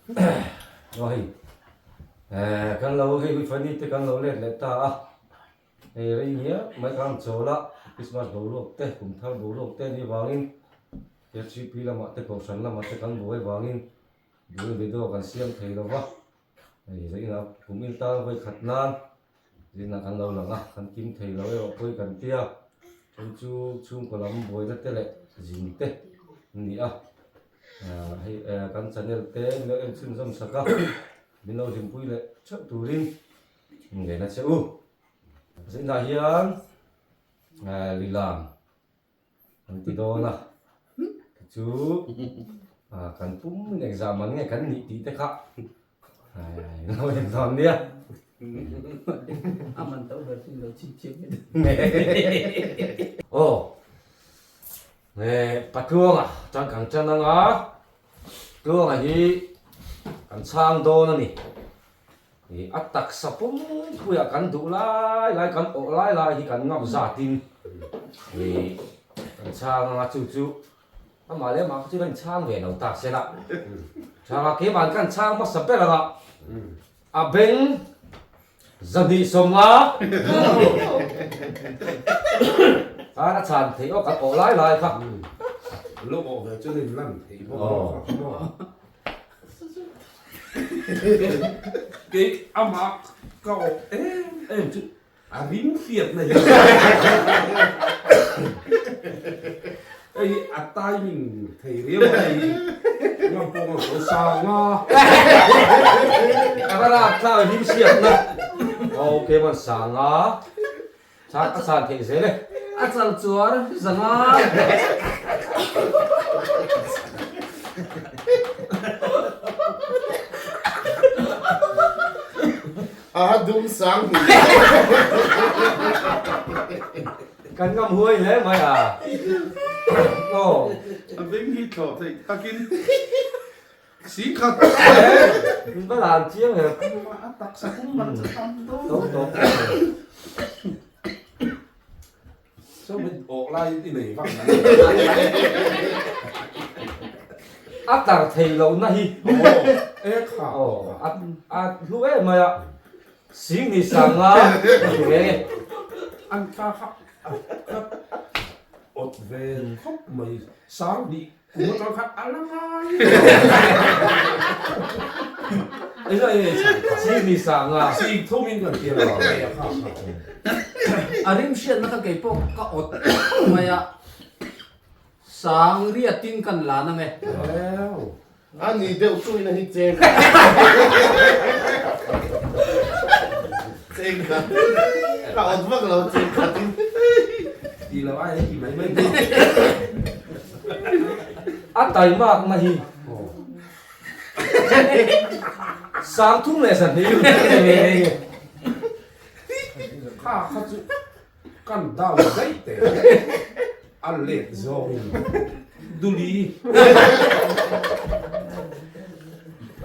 Aw hei kan lo hei hui fani te kan lo let leh ta a, hei rei ngial mai khan chawl a, Christmas boruak te kum thar boruak te anih vangin KHP lamah te kohhran lamah te kan buai vangin buai video kan siam thei lo va, hei zainah kum in tan vawi khat nan Zinah kan lo lang a, kan kim thei lo erawh pawi kan tia, chu chu chhungkaw lam buaina te leh zin te an ni a, hei kan channel te min lo en chhunzawm sak a, min lo hlimpui leh theuh turin min a che u. Zinah hian lilam An ti dawn a, chu kan pum in exam an nge kan nih tih te kha lo en dawn nia. A man to ber chu lo chim chiam mai. Aw, Patluanga tang kan tan anga, Tluanga hi kan chhang dawn a ni. Ih a taksa pumpuiah kan duh lai lai kan awh lai lai hi kan ngam zatin ih kan chhang anga chu chu amah leh amah kha chu kan inchhang ve lo ta se la chhang a keimah kan chhang hmasa ber anga a beng zahnih sawmnga khan a chhan theih aw kan awh lai lai kha lo awh ve chuan in lan theih bawk a. Kei amah ka awh em em chu a ring hriatna hi hei hi a timing thei riau a hei hi ngam pawh ngam lo sang a. Ka va rak thlak a hlim hriatna ok man sang a. Chhan a chhan theih zel e. A chal chuar zanga. A dum sang hnih. Kan ngam huai hle mai a. Aw. A beng hi thlawh theih takin Singkhat Min va lan chiang he. A taksa pum man chu tam dawn. To to. So min awk lai i nei vak mai. A tar thei lo na hi. E kha. A a hlu em mai a. Sing ni sang a ti ve nge. An ta kha a awt ve khawp mai. Sang hnih Kum atang khan a la ngai. Sing ni sang a. Sing thum in kan ti a lo. A rim hriatna kha kei pawh ka awt mai a, sang riatin kan lan ang e. A ni deuh tuina hi cheng cheng khat ka awt vak lo cheng khat in. Ti lo ai ti mai mai bawk. A taimak na hi sang thum leh sahnih Kha kha chu Kan down daih teh a let zawngin Duli.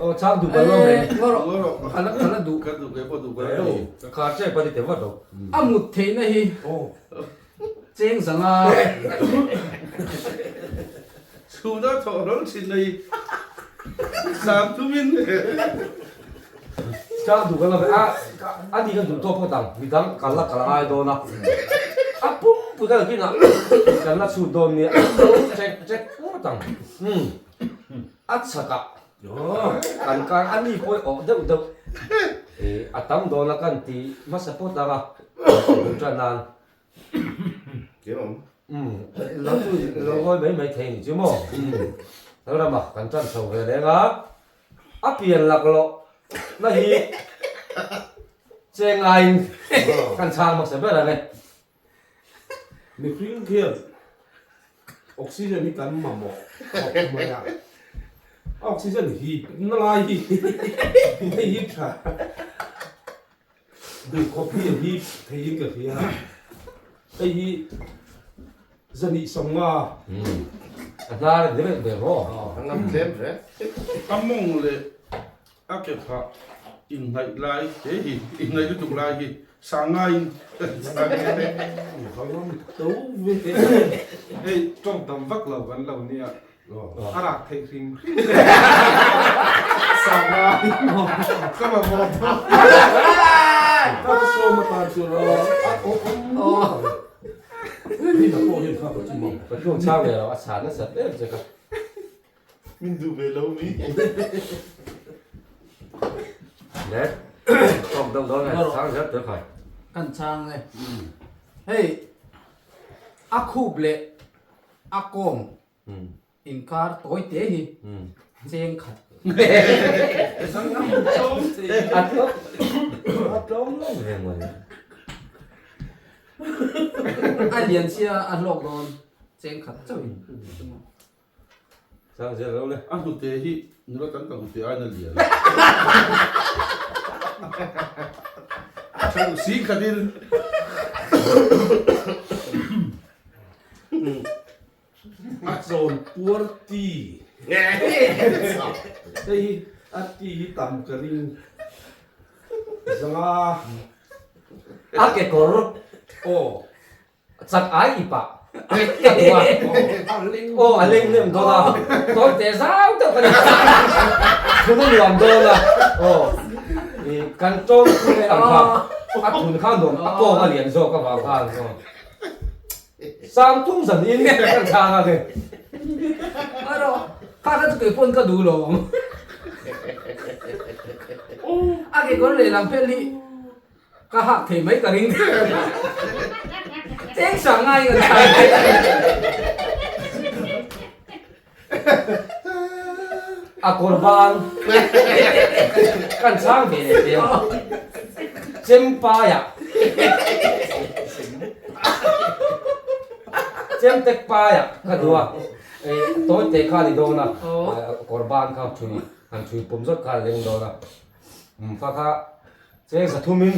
Aw chang duh ka lo mai. Kala kala duh. Ka duh kei pawh duh ka lo. Kha che pa ti te vat lo. A mut theihna hi cheng zanga. Chhuna thawh hlawl thin na hi sang thumin. Chang duh ka la ve a, a ni ka duh tawk phawt ang, midang kal la kal ngai dawn a, a pumpui ka nakin ah kan la chhut dawn nia, a lo chek chek ngawt ang, umm a chhak ah kan kar a ni pawh awh deuh deuh ih a tam dawn a kan ti hmasa phawt ang a, bul tan nan. Umm lo chu lo ngawi mai mai thei ni chu maw, umm Lalrama kan tan chho ve reng a. A pian laklawh na hi chengaiin kan chhang hmasa ber ang e. Mihring khian oxygen hi kan mamawh khawp mai a, oxygen hip na lai hi hei hi tha duh khawp hi a hip theiin ka hria, hei hi Zahnih sawmnga. A hnar a direk ber maw? A ngam tlem hle. A mawng leh a ke phah inhnaih lai he hi inhnaih lutuk lai hi sangaiin Hei tawng tam vak lo kan lo nia a rak theih hrim hrim. Ka mamawh tawh. Ka sawm atan chuan a awm. Nina pawh hian kha ka chu mam. Ka tluang chang ve lo, a chhan nasat em che ka. Min duh ve lo mi. Le, tawk deuh dawn e, chang zel teh khai. Kan chang e. Hei, a khup leh a kawng inkar tawi te hi cheng khat. A tlawm, a tlawm lo ve mai. A lian sia a hlawk dawn cheng khat chauhin. Chang zel lo le. A hnute hi nula tam tak hnute aiin a lian. Chang sing khatin. A chawn puar ti. Hei hi a ti hi tam ka ring. Zanga. A kekawr. Aw. Chak ai i pah ka duh a, aw a leng lem dawn a, tawi teh zau deuh ka ni, thun a nuam dawn a, aw i kan tawng thu leh ang kha a thun kha nuam a kawng a lian zawk avang khan aw sang tum zan in kan chhang a ni. Erawh kha kha chu kei pawn ka duh lo ang, a kekawr lehlam phel hi Ka hak thei mai ka ring. Cheng sang ngai ka chhang. A kawr ban kan chhang ve leh teh ang. Chempai ah Chemtek pai ah ka duh a, tawi teh kha a ni dawn a, kawr ban kha thui han thui pum zawt kha a leng dawn a, kha kha Cheng zathumin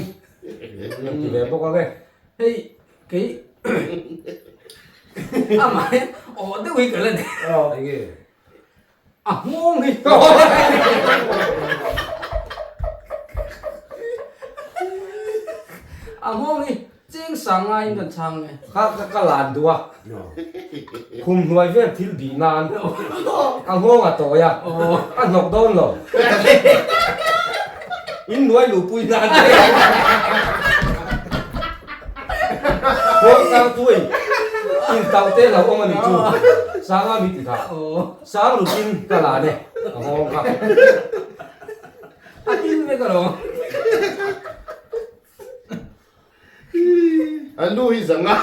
an ti ve bawk ang e. Hei kei amah hi aw deuh hi ka la nei. Enge? A nghawng hi. A nghawng hi cheng sang ngaiin kan chhang e. Kha ka lan duh a. Khum hnuai vel thil bih nan a nghawng a tawi a, a hnawk dawn lo. In hnuai luhpui nan te Nghawng tang tui in tauh te lo awm a ni chu. Sanga mi ti kha. Sang rukin ka lan e a nghawng kha. A tin vek alawm. A nu hi zanga.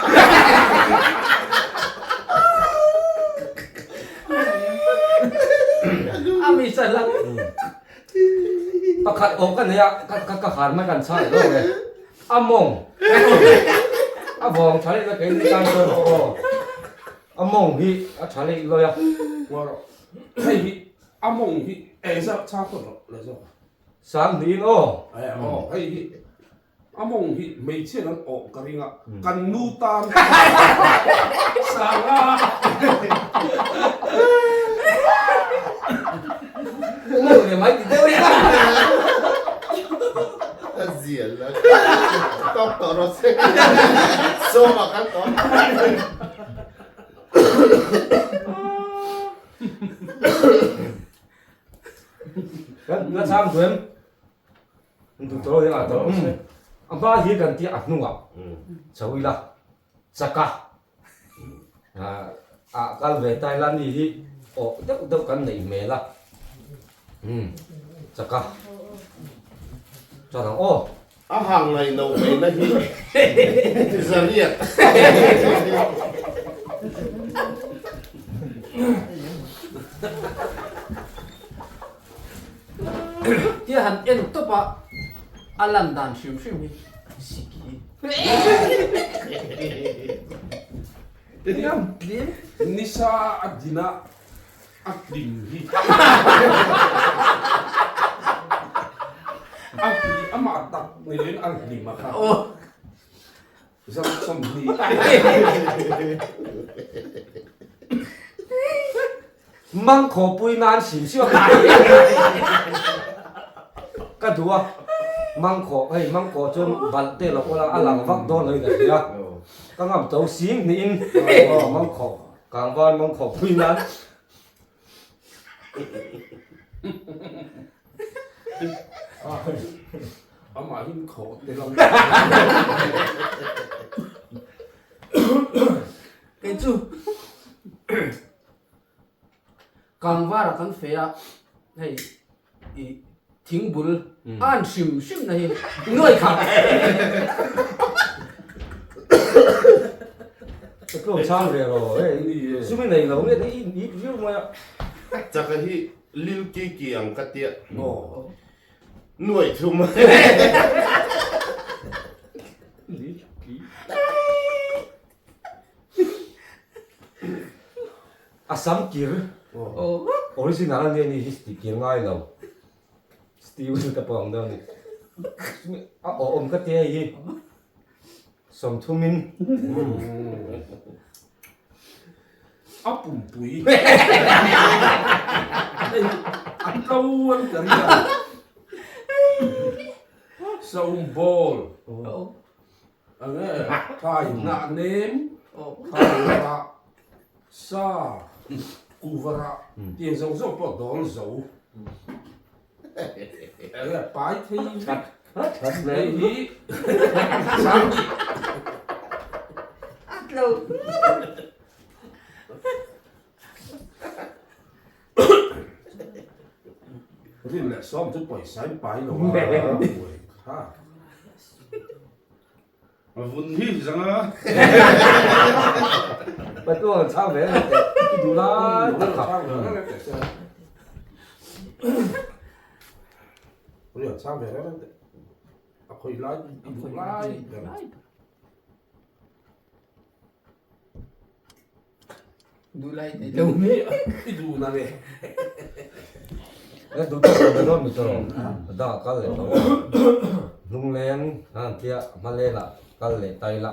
A mi chan lang. Pakhat awk ka nei a, ka ka ka har mai kan chhang lo e. A mawng. A vawng tha leh na kei ni tan chuan aw. A mawng hi a tha leh lawi a. Hei hi a mawng hi engzah chhang tawh loh le zawk. Sang niin aw. Aw hei hi a mawng hi hmeichhian an awh ka ring a, kan nu tan Sanga. Nu leh mai ti deuh ila. A zial a tawk tawh rawh se. Sawma kal tawh. Kan la chhang duh em? Duh tawh lo hian a tawh. A hma hi kan tih a hnungah chho ila chaka ah kal ve ta ila ni hi awh deuh deuh kan neih hmel a chaka chuan ang aw. A hang ngaih loh mai na hi zariat. Tia han en tawp a, a lan dan hrim hrim hi siki. Nisa a din a A hlim hi a hlim amah tak niin a hlim a kha zam 20. Mang khawpui nan hrim hrim a ka duh a mang khaw hei mang khaw chuan balh te lo pawh a lang vak dawn lo in a hria ka ngam to sing hnihin mang khaw Kangvar mawng khawp pui nan. Amahin khawh tel ang. Kei chu Kangvara kan feh a, hei i thingbul an hrim hrim na hi nuai khat. Ka tlawm chang ve rawh hei sum i nei lo nge i ip viau mai a. Chaka hi Lil Kiki ang ka tia. Nuai thum. A sam kir original a nia ni hi tih kir ngai lo Steven te pawh ang deuh a ni a awh awm ka tia hei hi sawmthumin a pumpui hei a tlo an ka ria saum ball Enge thlai hnah nem, thlai rah, sa, kuva rah tih zawng zawng pawh dawl zo. Enge pai thei vek hei hi chang Rin leh sawm chu pawisa in pai lo a, buai thlak. A vun hi zang a. Patu ang chang ve ang teh. I duh lai tak kha. Ui ang chang ve reng teh. A khawi lai i duh lai ber. Duh lai nei lo. I duh na nge. Ka duh tawk lo dawn mi tawh. Da kal leh tawh. Hnung leng han tia hma leng ah kal leh tai la.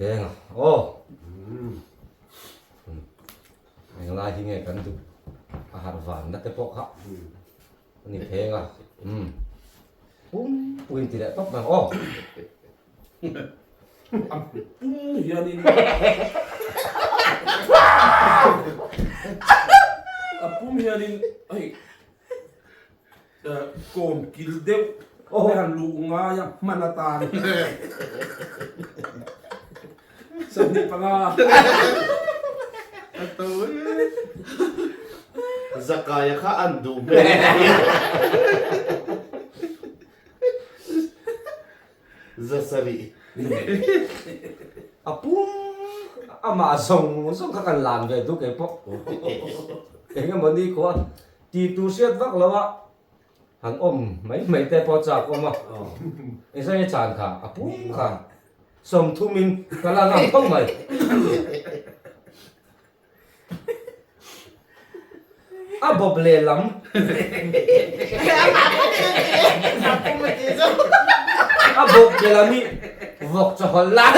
Deng a aw. Englai hi nge kan duh a harh van na te pawh kha a ni pheng a. Pum puin ti leh tawp mai aw. A pum hianin a pum hianin hei kawm kil deuh te han luh ngai a hman atan 25. A to e. Zakaia kha an duh hmel. Zasarih. A pum amah zawng zawng kha kan lan ve duh kei pawh. Eng emaw ni khaw a ti tur hriat vak lo a han awm mai mai te pawh chak awm a. Engzah nge chan kha a pum kha 30 in ka la ngam tho mai. A bawp lehlam. A bawp lehlam hi vawk chawhawlh lai.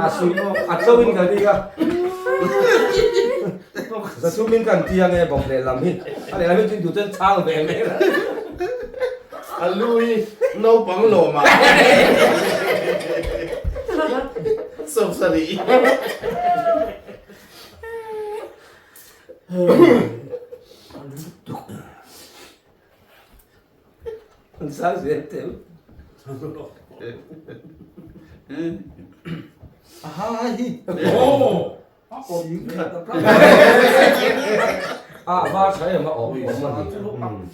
A sui a tlo in ka ring a. Zathum in kan ti ange bawp lehlam hi. A lehlam hi chu duh chuan chhang ve mai la. A lu hi naupang lawm ah 70. An sang zel tel. Aha hi. A var tha em a awm awm a ni.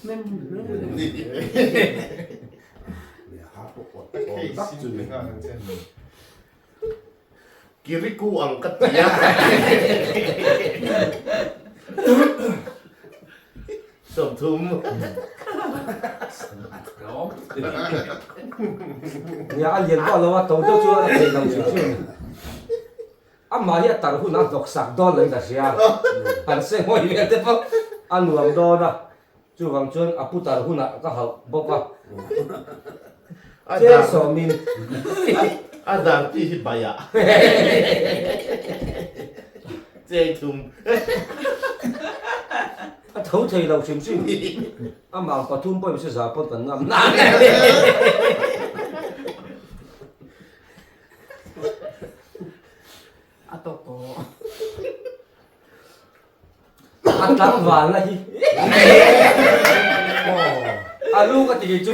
Kiriku ang ka ti a. 30. Nia a lian vak lo a to deuh chu a thei lo hrim hrim a ni. Amah hi a tar hun a hnawk sak dawn lo in ka hria. Han se ngawi vel te pawh a nuam dawn a, chuvang chuan a pu tar hunah ka hauh bawk a. Chen sawmin. A dar tih hi baiah. Chei thum. A tho thei lo hrim hrim. Amah 3 pawhin si za pawn kan ngam na. A tawk tawh. A tlangvalna hi a lu ka ti kei chu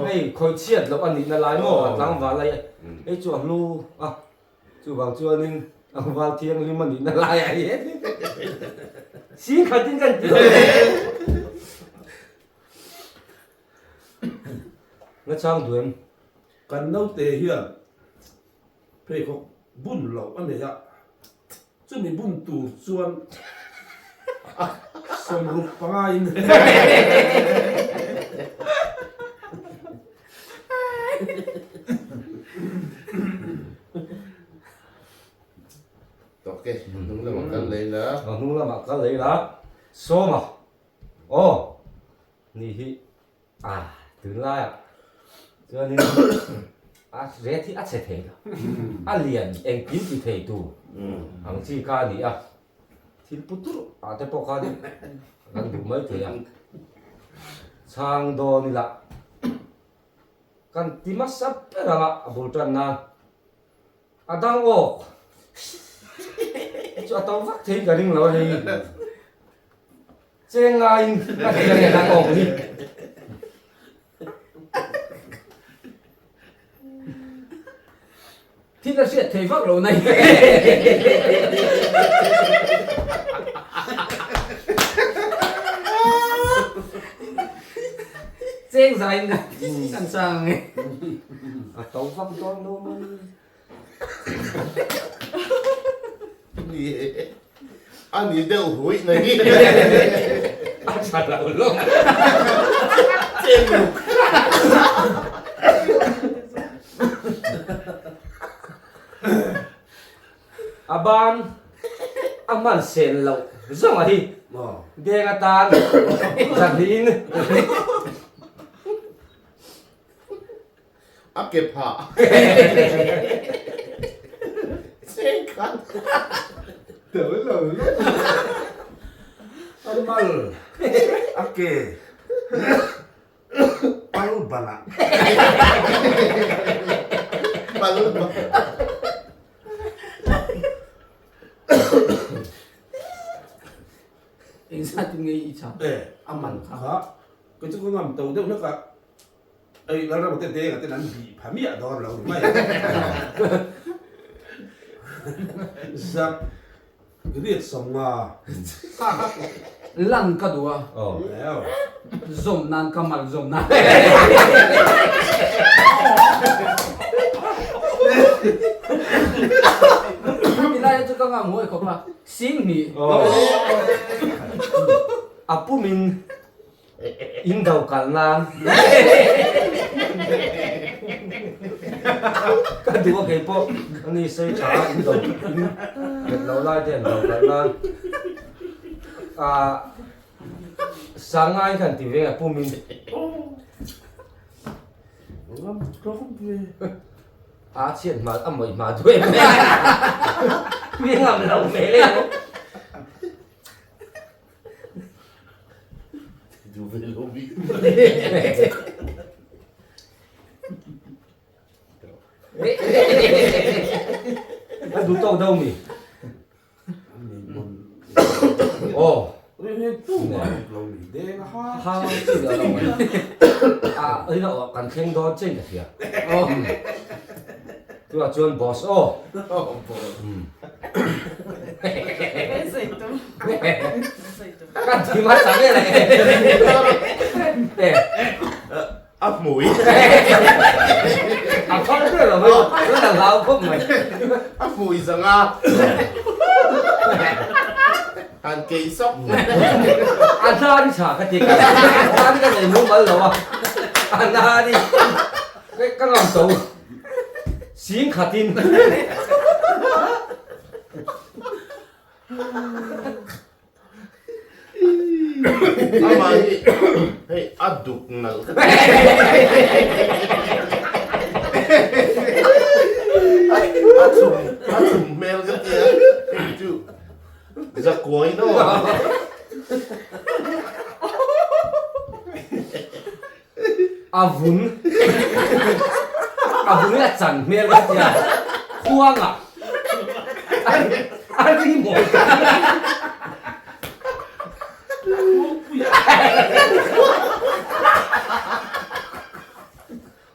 hei khawih chhiat loh a nihna lai maw a tlangval hi hei chu a lu a chuvang chuanin tlangval thianghlim a nihna lai ah hian sing khatin kan ti lo Nachang duh em? Kan naute hian pheikhawk bun loh a nei a, chumi bun tur chuan sawmruk pangaiin Tawk e, hnung lamah kal lei la. Hnung lamah kal lei la, Sawma. Aw, ni hi a tunlaiah chuanin a ret hi a chhe thei lo, a lian engkim ti thei tu ang chi kha a ni a, thil pu turh ah te pawh khan kan duh mai thei a, chhang dawn ila kan ti hmasa ber ang a, a bul tan nan. A dang awk chu a to vak thei ka ring lo a hei cheng ngaiin a thei a nge dang awk hi. Thil a hriat thei vak lo nai. Cheng zaiin kan chang ang e. A to vak dawn lo maw ni. Ni e, a ni deuh huih na hi. A tha lo lawk. Cheng ruk. A ban a hman sen loh zawng a hi. Deng atan zahnihin. A ke phah. Cheng khat. Lo lo lo. A mal. A ke. Pal bala. Pal bala. Engzat in nge i chah? A man kha. Kei chu ka ngam to deuh hlek a. Ei Lalrama te denga ten an bih pha miah dawn lo mai. Zak riat sawm nga. Lan ka duh a. Zawm nan ka mal zawm nan. Tilai chu ka ngam huai khawp a. Sing hnih. A pumin In do kal nan ka duh a kei pawh ani sawi tha a in do in nghet lo lai te an do kal nan ah sangai khan ti ve a pum in a chhiat hma a mawih hma duh em em ngam lo hmel em. Duh ve lo bik. A duh tawk deuh mi? Aw. Ha chi lo lo mai. A ina aw kan thleng dawn chen ka hria. Chuvah chuan boss aw. Ka ti hmasa vel e. A hmui. A phal ber lo mai. Chuan a hlau khawp mai. A hmui zanga. Han kei sawk. A hna ni tha ka ti ka. A hna ni ka nei mumal lo a. A hna ni. Ka ngam to. Sing khatin. Amah hi hei a duk nalh ka ti. A chum a chum hmel ka ti a hei chu zakuai no. A vun a vun hi a chan hmel ka tia khuangah. A ri mawi ta.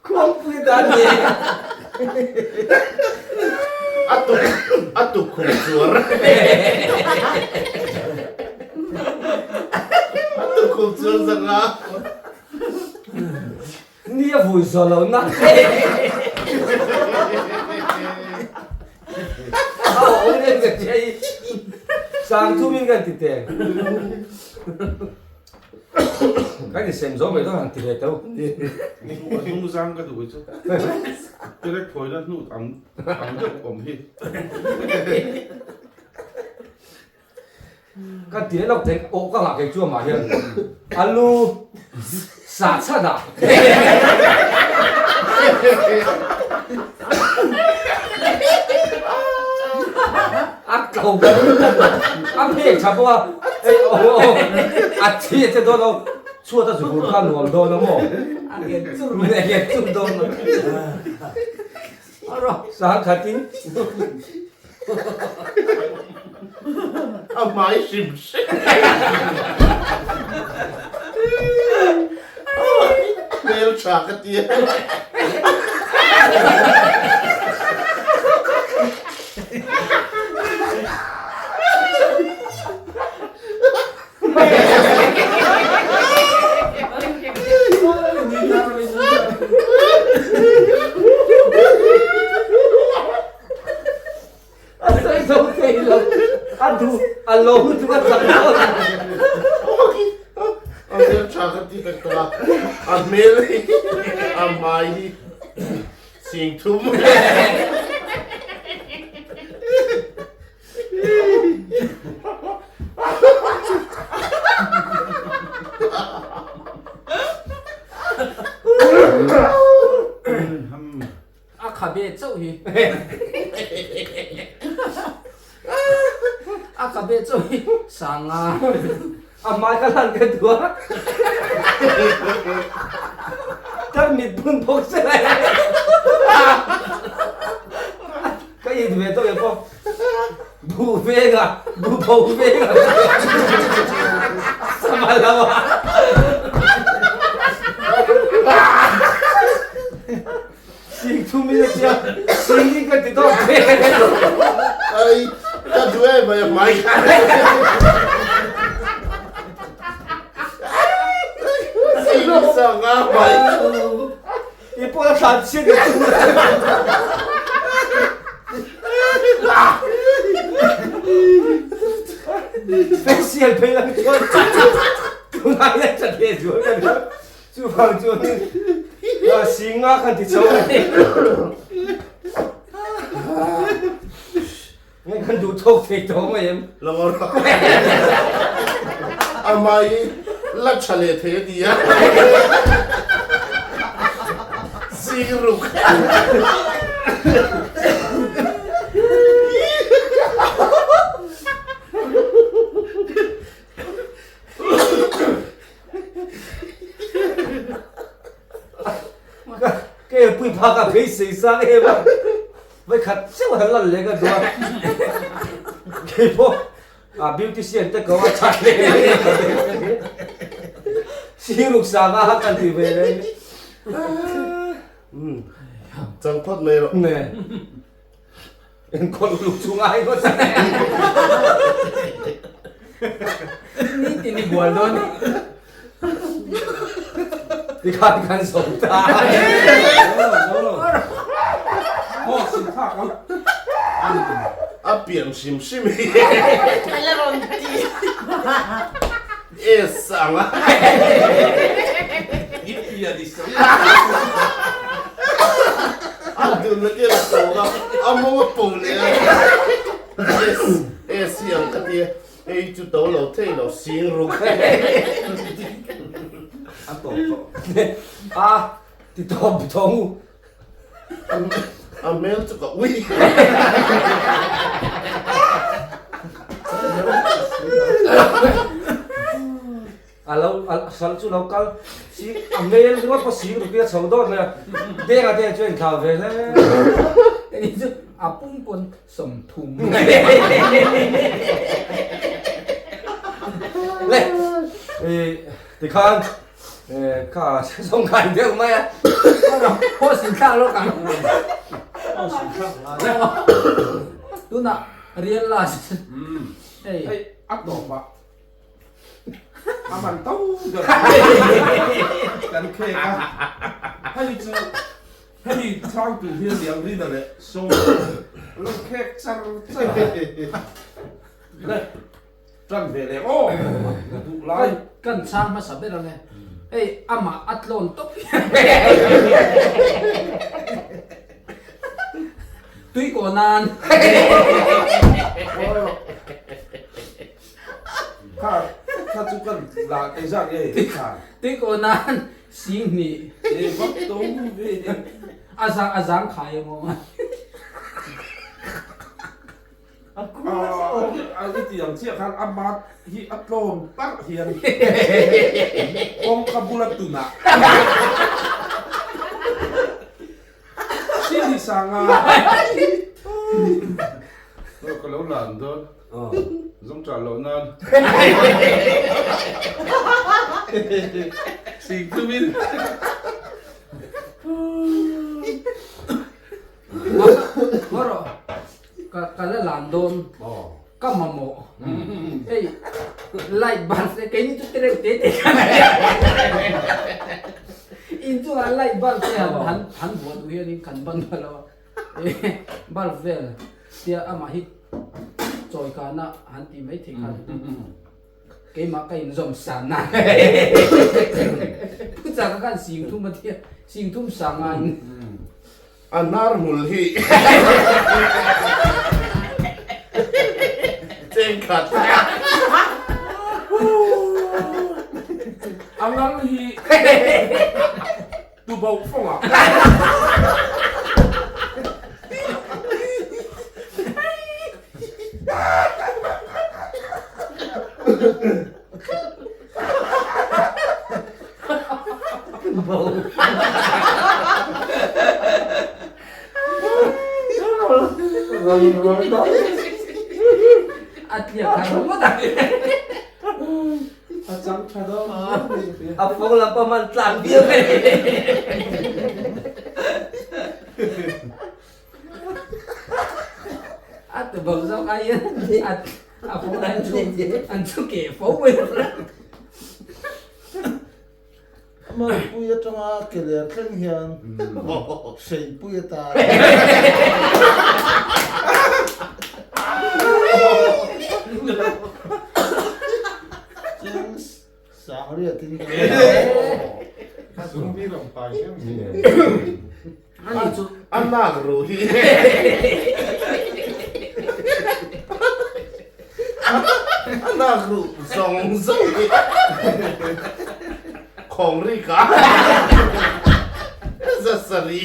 Khuangpui dan ni. A tuk a tuk khum chuar. A tuk khum chuar zanga. Ni a vui zawh lo na. A awm em ka tia i sang thumin kan ti teng. Kan insem zo mai dawn han ti ve teuh. A hnung zang ka duh hi chu terek phawina hnu ang ang deuh awm hi. Ka ti leh lawk thei awh ka nghah kei chu amah hian alu sah chhan ah a tlo a phek tha bawk a hei aw aw a thi a che dawn lo chhuat a zuhur kha nuam dawn a maw a nget chur dawn a sang khatin A hmai hrim hrim. Hmel tha ka ti a. A sawi zo thei lo, a duh a lo chu ka chak dawn. A hmel tha ka ti tak tak a, a hmel hi a hmai hi sing thum. A khabe chauh hi. A khabe chauh hi sanga. A hmai ka hlan ka duh a. Ka mit bun bawk se lai. Ka in ve tawh em pawh. Buh venga, buh bo venga. Sama lo a. Sing thum in a tia, sing in ka ti tawh ve. Ai, ka duh em mai a hmai kha. Sing sanga hmai. I pawh a thlan chhiat ka tum lo. Facial phei lang chuan tunah hian tha leh zual ka ni. Chuvang chuanin singa khan ti chho a ni. Nge kan duh thawk thei tawh mai em? Lo ngawr rawh. A hmai la tha leh thei a ti a. Sing ruk. Ka elpui phak a beisei sang em a. Vai khat chauh han lan leh ka duh a. Kei pawh a beautician te ko a that leh Siruk sang a kan ti ve leh. Chang phawt mai rawh. Ne. Enkawl uluk chu ngai ngawt a. Ni tin i bual dawn. Tikhan kan zo ta. A pian hrim hrim hi. A la rawn ti. S ang a. I pian i sawi. A dun na tia la tawng a, a mawng a po leh a. S, S hi ang ka tia, hei chu to lo thei lo sing ruk. A tawp tawh. A ti tawp tawng u. A hmel chu ka ui. A lo a sal chu lo kal si a hmel ringawt pawh sing rupia chho dawt mai a, denga te chuan inthlau ve hle. Ani chu A pum pawn 30. Le tikhan kha zawng kai deuh mai a. Haw sin thlak lawk ang. Haw sin thlak ngai. Tunah real last. Hei. Hei a tawp ah a man to ber kan khek a. Hei chu hemi chang tur hian liang rina leh sawm lo khek char char a. Le. Tan ve leh aw duh lai. Kan chang hmasa ber ang e. Hei amah a tlawn tawp hian. Tui kaw nan. Kha kha chu kan la engzat nge kha. Tui kaw nan sing hnih. E vak to ve. A zang a zang khai emaw. I ti ang chiah khan a mat hi a tlawm parh hian kawngka bula tunah Sini sanga. Ka lo lan dawn zawng ṭah loh nan sing tumin. Ngaw rawh ka ka la lan dawn ka mamawh hei light bulb te keini chu te reuh te te khan in chungah light bulb te han han han vuah duh hianin kan ban phal lo a bulb vel tia amah hi chawi kana han tih mai theih khan Keimah ka inzawm san na. Pu chaka khan sing thum a tia, sing thum sang a in. A hnar hmul hi cheng khat. A ngal hi tuboh fawng ah. A tliak thar ringawt a. A chang tha dawn. A fawng lam pawh man tlang viau mai. A tu bang zawk ai hian a a fawng an chu an chu keh fo mai. Malpui atanga ke ler thleng hian hreipui atan. Cheng sangriat in kan Ani chu A nak ru hi. A nak ru zawng zawng hi. Khawng ri ka. Zasari.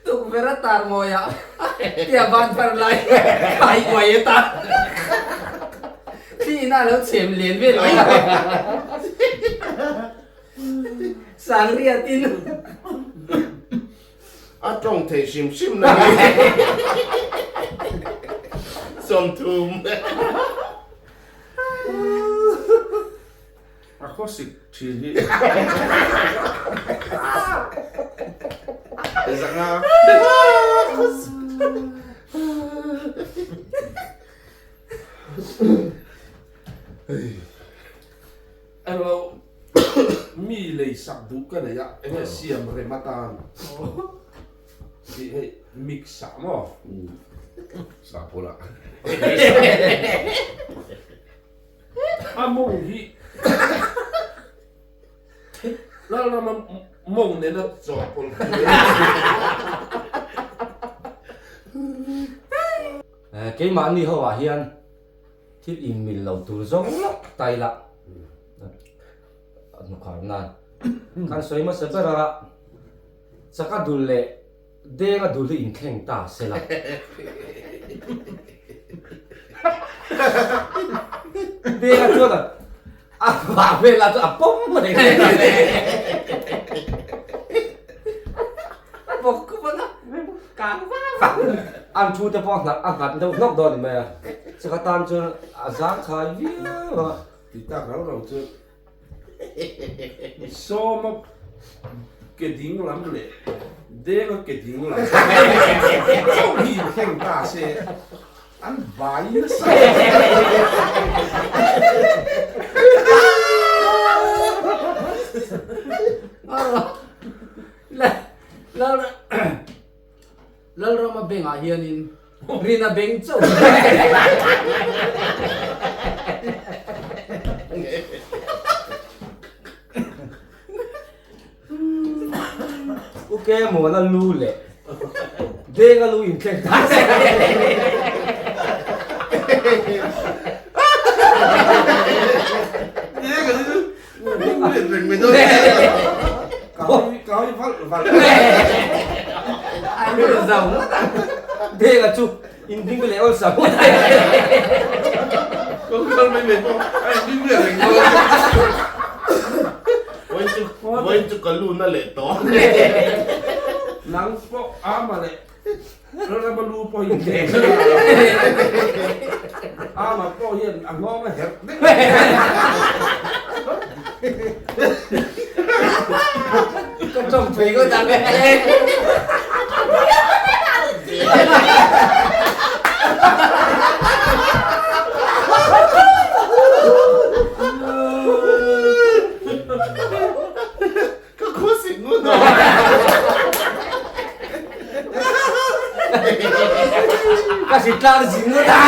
Tukverh a tar mawi ah tia van far lai kai uai e ta. Thli in a lo chhem len vel mai a. Sangriat in. A tawng thei hrim hrim na hi. 30. A khawsik thin hi. Zanga. Englo mi lei sak duh ka nei a enge siam rem atan tih hei mix ah maw Sapawla. A mawng hi Lalrama mawng nena chawhpawlh tur a ni. Keimahni ho ah hian thil inmil lo tur zawng lawk ta ila hnukhar nan kan sawi hmasa ber a, chaka dul leh Denga dul hi inthleng ta se la. Denga chuan a vah vel ah chuan a pawm mai. A bawk khup a kang vang vang. An thu te pawh a nghat deuh hlawk dawn a ni mai a. Chaka tan chuan a zangkhai viau a. Ti tak rau rau chu Sawma ke ding lam leh Denga ke ding lam chauh hi inthleng ta se an bai nasa. Lalrama bengah hianin Rina beng chauh. U ke muan a lu leh deng a lu inthleng ta se. Deng a lu leh reng mai dawn. Ka hawi ka hawi valh valh. Ai lu zau ngawt ang. Deng a chu in ding leh awlsam ngawt ang. Kawng kal mai mai pawh a in ding leh reng dawn. Vawiin chu vawiin chu ka lu na leh tawh. Nang pawh ama leh Lalrama lu pawh hi thleng ama pawh hian a nghawng a herh vek. Ka tawng thei ngawt ang e. Ka khawsik ngut a. Ka hritlang zing ngut a.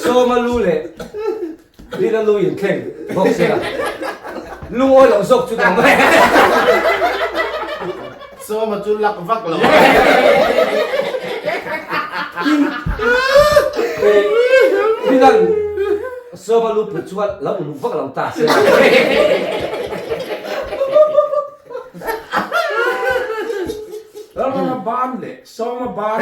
Sawma lu leh Rina lu in thleng bawk sia. Lungawi loh zawk chu dang mai. Sawma chu lak vak lo. Rina'n Sawma lu put chuan lo uluk vak lo ta sia. Lalrama ban leh Sawma ban.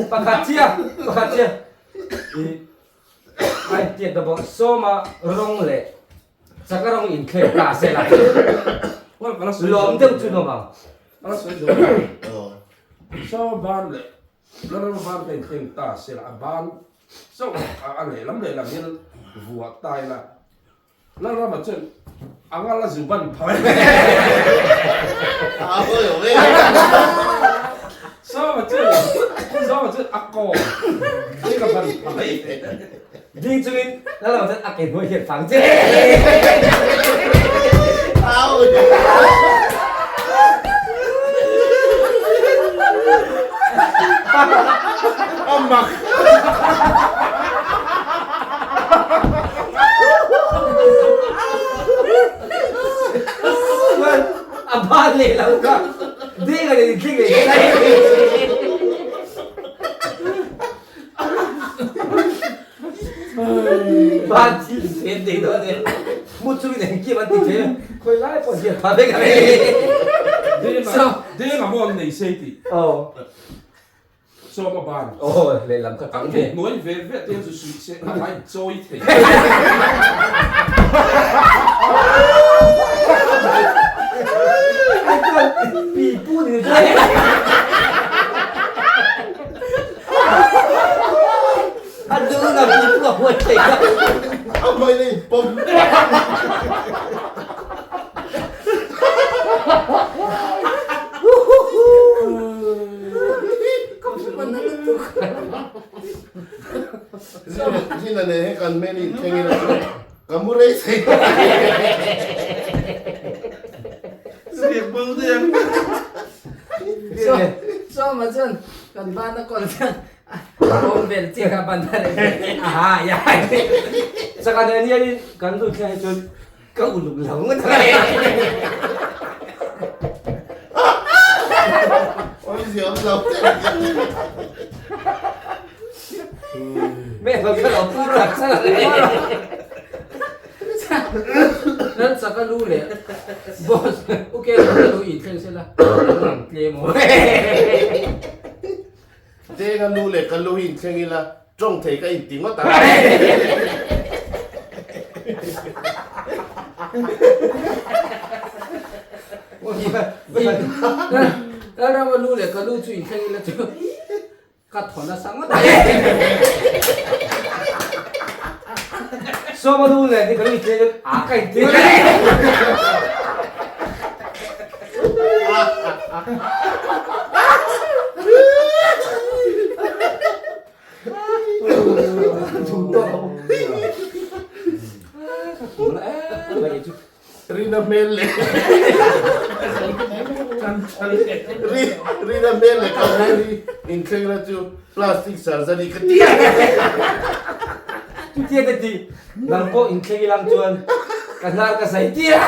Pakhat chiah, pakhat chiah. I ai tiat da bawk Sawma rawng leh chaka rawng inthleng ta se la. Lawm deuh chu nuam ang. Sawma ban leh Lalrama ban ka inthleng ta se la, a ban chauh a lehlam lehlam hian vuah ta ila. Lalrama chuan a ngal a zu ban phah e. Sawma chuan Sawma chuan a kawm hi ka ban phah mai. Ding chungin Lalrama chuan a ke hnuai hian fang che. A mak. Chuan a ban leh lo kha ding a ni tling leh daih. Ban thil sen nei dawn e. Mu chungin engkim an ti thei a, khawi lai pawh hian pha vek a ni. Deng a maw an nei sei tih. Aw. Sawm a ban. Aw lehlam ka tang ve. An hnuai ve ve te hian chu suih se a in chawi thei. Ai chuan pi pu ni chuan. A dung a pi pu a huat thei ka. A hmai na in pawm. Zina nen hian kan hmel in thleng ila chuan ka mu rei thei lo. Ziak bo daih ang. Sawma chuan kan bana kawl chuan a awm vel chiah kha ban a rei Aha ya. Saka nen hianin kan lut thleng hi chuan ka uluk lo ngawt ang. Awmzia awm lo te. Me lo ka lo pu chak chak a ni. Lal chak a lu leh boss u ke lo ka lu in thleng sela lang tlem aw. Deng a lu leh ka lu hi in thleng ila tawng thei ka inti ngawt ang. Lalram a lu leh ka lu chu in thleng ila chu ka thaw nasa ngawt ang. Sawma lu leh ni ka lu in thleng a ka inti ngawt ang. Rina hmel leh Rina hmel leh ka hmel hi inthleng na chu plastic surgery ka ti a. Chutia ka ti, nang pawh inthleng ilang chuan ka hnar ka zai tir a.